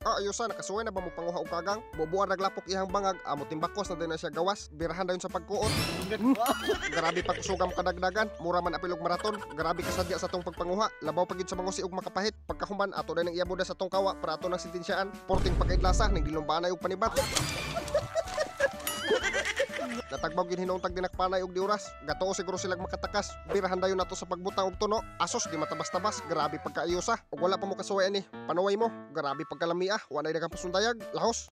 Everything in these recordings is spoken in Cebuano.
Ah, ayusa, nakasuway na ba mo panguha og kagang? Bubuan naglapok ihang bangag, amo timbakos na din na siya gawas, birahan dayon sa pagkuot. Grabe pagkusugam kadagdagan, mura man apil og maraton, grabe kasadya sa tong pagpanguha, labaw pagid sa mangusi og makapahit. Pagkahuman ato na nang iyaboda sa tong kawa para ato nang sentensyaan, porting pagkaidlasa ning dilumbanay og panibat. Natagbaw gid hinuon tag dinakpanay og di oras. Gatuo siguro silag makatakas. Birahan dayon nato sa pagbutang og tuno. Asos di matabas-tabas, grabe pagkaayusa. Ug wala pa mo kasuway ani. Panuway mo, grabe pagkalamia, wa nay daghang pasundayag, lahos.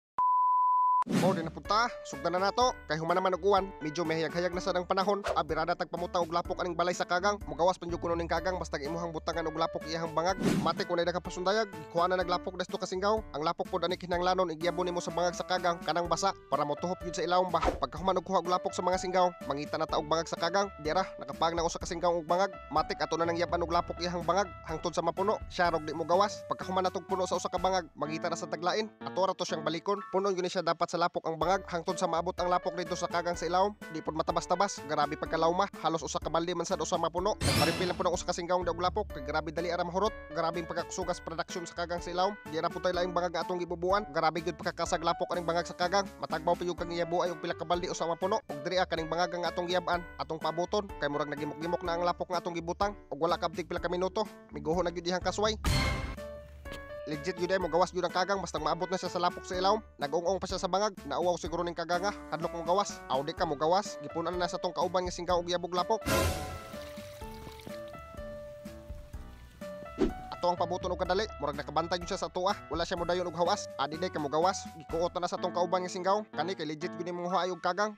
Mao din na punta, sugdan na nato. Kay human naman og uwan, medyo mahayag-hayag na sad ang panahon. Abirada tag pamutang og lapok aning balay sa kagang. Mugawas pan jud kuno ning kagang basta imuhang butangan og lapok iyahang bangag. Matik walay daghang pasundayag, gikuha na naglapok desto kasinggaw. Ang lapok pod ani kinahanglanon igyabon nimo sa bangag sa kagang kanang basa para motuhop gyud sa ilawom ba. Pagkahuman og kuha og lapok sa mga singgaw, mangita na ta og bangag sa kagang. Dira nakapag na usa ka singgaw og bangag. Matik ato na nang yaban og lapok iyahang bangag hangtod sa mapuno. Siya rog di mo gawas. Pagkahuman natog puno sa usa ka bangag, mangita na sa taglain. Ato ra to siyang balikon. Punon gyud ni siya dapat sa lapok ang bangag hangtod sa maabot ang lapok dito sa kagang sa ilawom. Di pod matabas-tabas, grabe pagkalawma, halos usa ka balde man sad usa mapuno. Nagparipil lang po ng usa ka singgaw og lapok kay grabe dali ara mahurot. Grabe ang pagkakusugas production sa kagang sa ilawom. Di ra po tay laing bangag nga atong gibubuan. Grabe gyud pagkakasag lapok aning bangag sa kagang. Matagbaw pa gyud kang iyabuay og pila ka balde usa mapuno. Ug diri kaning bangag nga atong giyab-an, atong paaboton kay murag nagimok-gimok na ang lapok nga atong gibutang. Ug wala kabtig pila ka minuto, miguho na gyud iyang kasway. Legit gyud ay mo gawas gyud ang kagang basta maabot na siya sa lapok sa ilawom. Nag-ungong pa siya sa bangag, nauwaw siguro ning kaganga, hadlok mo gawas. Aw di ka mo gawas, gipunan na sa tong kauban nga singgaw og yabog lapok. Ato ang pabuton og kadali, murag nakabantay gyud siya sa tuwa, wala siya modayon og hawas. Adi day ka mo gawas, gikuot na sa tong kauban nga singgaw. Kani kay legit gyud imong huay og kagang.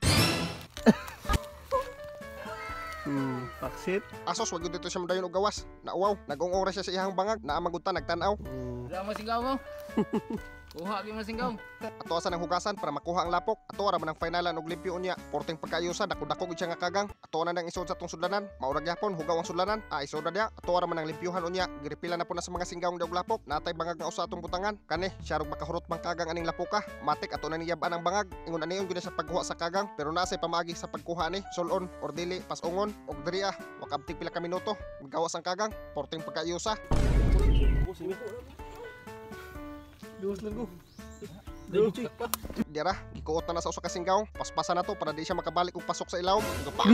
Paksit. Asos wag gyud dito siya modayon og gawas. Nauwaw, nag-ungong ra siya sa iyang bangag, naa magud ta nagtan-aw. Wala mo singgaw mo. Kuha gyud mo singgaw. Ato asa nang hugasan para makuha ang lapok. Ato ra man ang finalan og limpyo unya. Porting pagkaayusa dako-dako gyud siya nga kagang. Ato na nang isod sa atong sudlanan. Maura gyapon hugaw ang sudlanan. Ah, isod na diya. Ato ra man ang limpyuhan unya. Giripila na po na sa mga singgaw og lapok. Natay bangag nga usa atong butangan. Kani siya rog makahurot bang kagang aning lapoka. Matik ato na niyab-an ang bangag. Ingon aniyon gyud na sa pagkuha sa kagang, pero naa say pamaagi sa pagkuha ni sulon or dili pasungon og diri ah. Wakabtig pila ka minuto. Gawas ang kagang. Porting pagkaayusa. Gawas lang ko. Dira, gikuot na sa usa ka singgaw. Paspasa na to para di siya makabalik og pasok sa ilawom.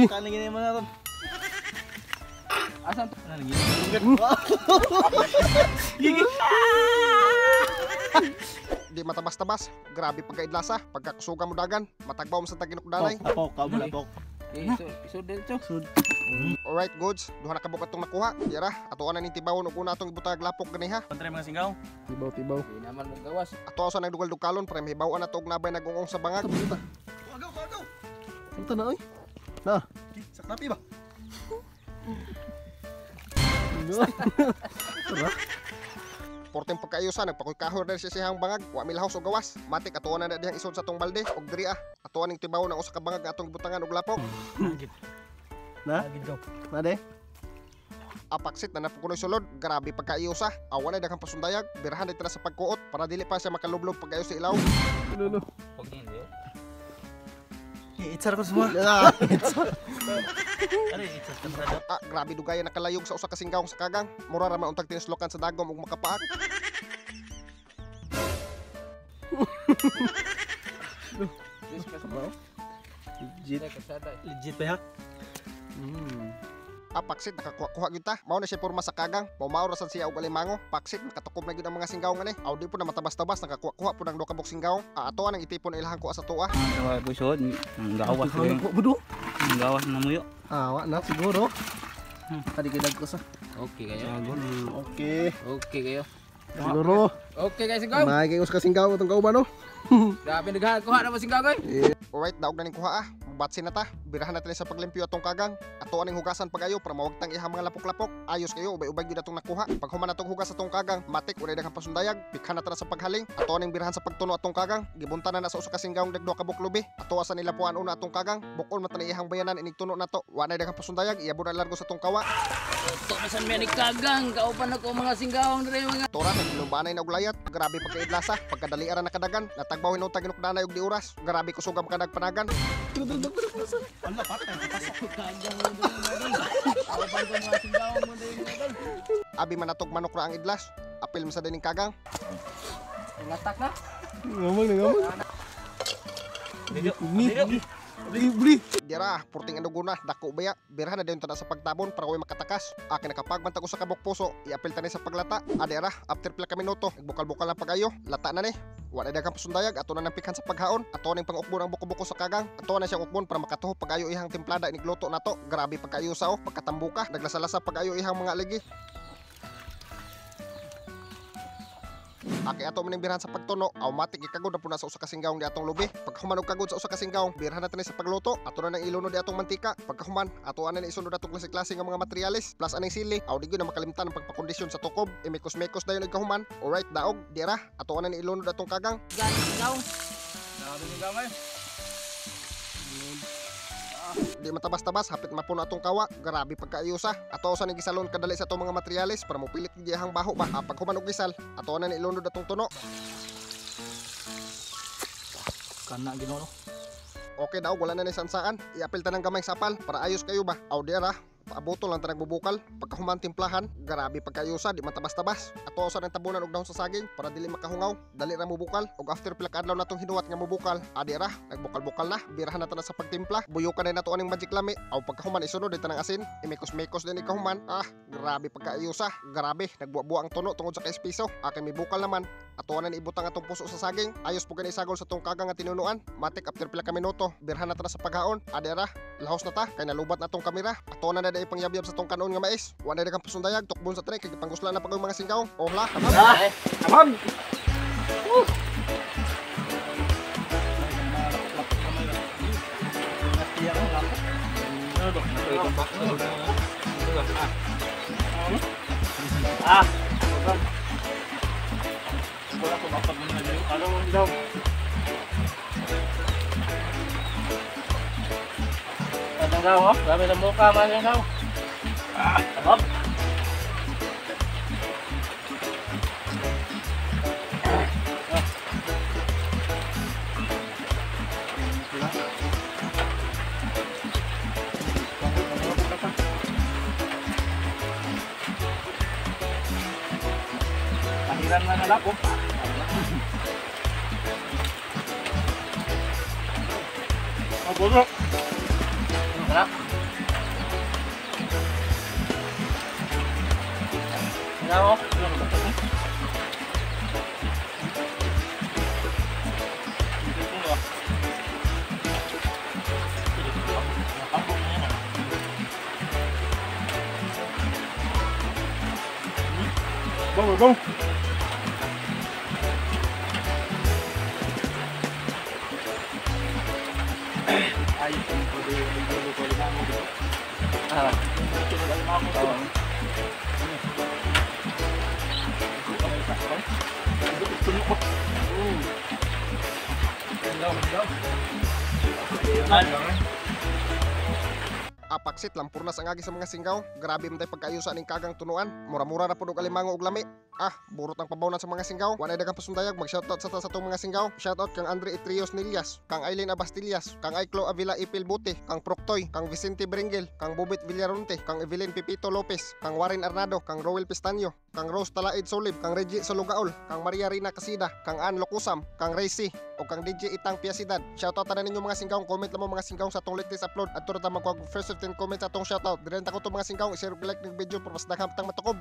Ka na gini mo na ron. Asan to? Ano gini? Gigi. Di matabas-tabas, grabe pagkaidlasa, pagkakusuga mo dagan, matagbaw mo sa taginukdanay. Apok, ka mo lapok. Eh, so dito. Sud. Alright, goods, duha na kabuk atong nakuha. Dira, ato na ning tibawon og una atong ibutag lapok ganiha. Pantry mga singgaw. Tibaw, tibaw. Di naman mo gawas. Ato sa nang dugal-dukalon para mahibaw-an nato og nabay nagungong sa bangag. Agaw, agaw. Ito na, oy. Na. Saklapi ba? Porting pagkaayusa, nagpakuy-kahoy na siya siyang bangag, wa milahos og gawas. Matik ato na dihang isod sa atong balde og diri ah. Ato ning tibawon ang usa ka bangag nga atong gibutangan og lapok. Na? Na de? Apaksit na napukunoy sulod, grabe pagkaayusa. Awa na daghang pasundayag, birahan dito na sa pagkuot para dili pa siya makalublob pag-ayo sa ilaw. Ano, no? Pag hindi. Itsar ko semua. Na. Ano itsar ka sa Ah, grabe dugaya nakalayog sa usa ka singgaw sa kagang. Mura ra man untag tinuslokan sa dagom ug makapaak. Dis ka sa Legit. Kasada. Legit pa ha? Ah, paksit nakakuha-kuha gyud ta. Mao na siya porma sa kagang. Mao ra sad siya og alimango. Paksit nakatukob na gyud ang mga singgaw ngani. Aw di po na matabas-tabas nakakuha-kuha po ng duha ka buok singgaw. Ah, ato ang itipon ilahang kuha sa tuwa. Ang busod, ang gawas Ano po, budo? Ang gawas na muyo. Awa na siguro. Tadi kidag ko sa. Okay kayo. Okay. Okay kayo. Siguro. Okay kayo singgaw. May kayo sa kasinggaw atong kauban no. Grabe naghahan kuha na mo singgaw koy. Alright, daog na ning kuha ah. Batsin na ta. Birahan natin sa paglimpyo atong kagang. Ato aning hugasan pagayo para mawagtang ihang mga lapok-lapok. Ayos kayo, ubay-ubay gyud atong nakuha. Pag human atong hugas atong kagang, matik walay daghang pasundayag. Pikhan na ta na sa paghaling. Ato aning birahan sa pagtuno atong kagang. Gibunta na na sa usa ka singgaw dag duha ka buklubi. Ato asa nila puan una atong kagang. Bukon man ta na ihang bayanan inig tuno nato. Wa nay daghang pasundayag, iyabo na largo sa atong kawa. To masan mi ni kagang kauban ako mga singgawang dire mga. Tora nagilumbanay na og layat. Grabe pagkaidlasa, pagkadali ara nakadagan. Natagbaw hinuon taginukdanay og di oras. Grabe kusog ang kadagpanagan. Wala patay. Kagang mo dire mga dol. Kauban ko mga singgawang mo dire mga dol. Abi manatog manok ra ang idlas. Apil man sa dining kagang. Ngatak na. Ngamang na ngamang. Ni. Bli. Dira, purting anuguna, dako baya, birhan na dayon ta na sa pagtabon para way makatakas. Akin nakapagmantag usa ka buok puso, iapil ta ni sa paglata. Adira, after pila ka minuto, nagbukal-bukal na pagayo, lata na ni. Wala daghang pasundayag, ato na nang pikhan sa paghaon, ato ning pangukbon ang buko-buko sa kagang, ato na siyang ukbon para makatuho pagayo ihang timplada inigluto nato. Grabe pagkayo sao, pagkatambuka, naglasalasa pagayo ihang mga aligi. Aki ato maning birhan sa pagtuno, automatic gikagod na pud na sa usa ka singgawng di atong lubi. Pagkahuman og kagod sa usa ka singgawng, birhan na tani sa pagluto. Ato na nang ilunod di atong mantika. Pagkahuman, ato na nang isunod atong klase-klase nga mga materyales, plus aning sili. Aw di gyud na makalimtan ang pagpakondisyon sa tukob. Imekos-mekos dayon ig kahuman. Alright, daog, dira. Ato na nang ilunod atong kagang. Galing. Di matabas-tabas, hapit mapuno atong kawa. Grabe pagkaayusa. Ato usa ning gisalon kadali sa atong mga materyales para mopilit gid iyahang baho ba. Paghuman og gisal, ato na ni ilunod atong tuno. Kana Ginoo. Okay daw, wala na ni sansaan. Iapil ta ng gamay sapal para ayos kayo ba. Aw dira, paabuto lang ta nagbubukal. Pagkahuman timplahan, grabe pagkaayusa, di matabas-tabas. Ato usa ng tabunan og dahon sa saging para dili makahungaw, dali ra mobukal. Og after pila ka adlaw natong hinuwat nga mobukal, adira, nagbukal-bukal na, birahan na ta na sa pagtimpla. Buyukan na nato aning magic lami. Aw pagkahuman isunod ta ng asin, imekos-mekos din ikahuman. Ah, grabe pagkaayusa, grabe, nagbuwa-buwa ang tuno tungod sa kaespiso. Akin mibukal naman. Ato na ibutang atong puso sa saging. Ayos po gani isagol sa tong kagang nga tinunuan. Matik after pila ka minuto, birhan na ta na sa paghaon. Adera, lahos na ta kay nalubat na tong kamera. Ato na na ipangyabyab sa tong kanon nga mais. Wa na kang pasundayag, tukbon sa tray kay gipangusla na pag mga singgaw. Ohla, habang. Abang. Tatanggaw oh. Grabe na mukha man yan daw. Abab. Pahiran na nalap oh. Magulo. Sarap. Ngaw oh. Bang, bang. Ah. Apaksit lampurnas ang agi sa mga singgaw. Grabe man tay pagkaayusa ning kagang tunuan. Mura-mura ra pud og alimango og lami. Ah, burot ang pabawnan sa mga singgaw. Walay daghang pasundayag, mag-shoutout sa ta sa atong mga singgaw. Shoutout kang Andre Etrios Nilias, kang Aileen Abastillas, kang Aiclo Avila Ipil Buti, kang Proctoy, kang Vicente Bringel, kang Bobit Villaronte, kang Evelyn Pipito Lopez, kang Warren Arnado, kang Roel Pistanyo, kang Rose Talaid Solib, kang Reggie Solugaol, kang Maria Rina Casida, kang Ann Locusam, kang Ray C, o kang DJ Itang Piasidad. Shoutout tanan ninyo mga singgaw. Comment lang mo mga singgaw sa atong latest upload. At ta magkuha first 15 comments sa atong shoutout. Dire ta ko to mga singgaw, i-share like ng video para mas daghang tang matukob.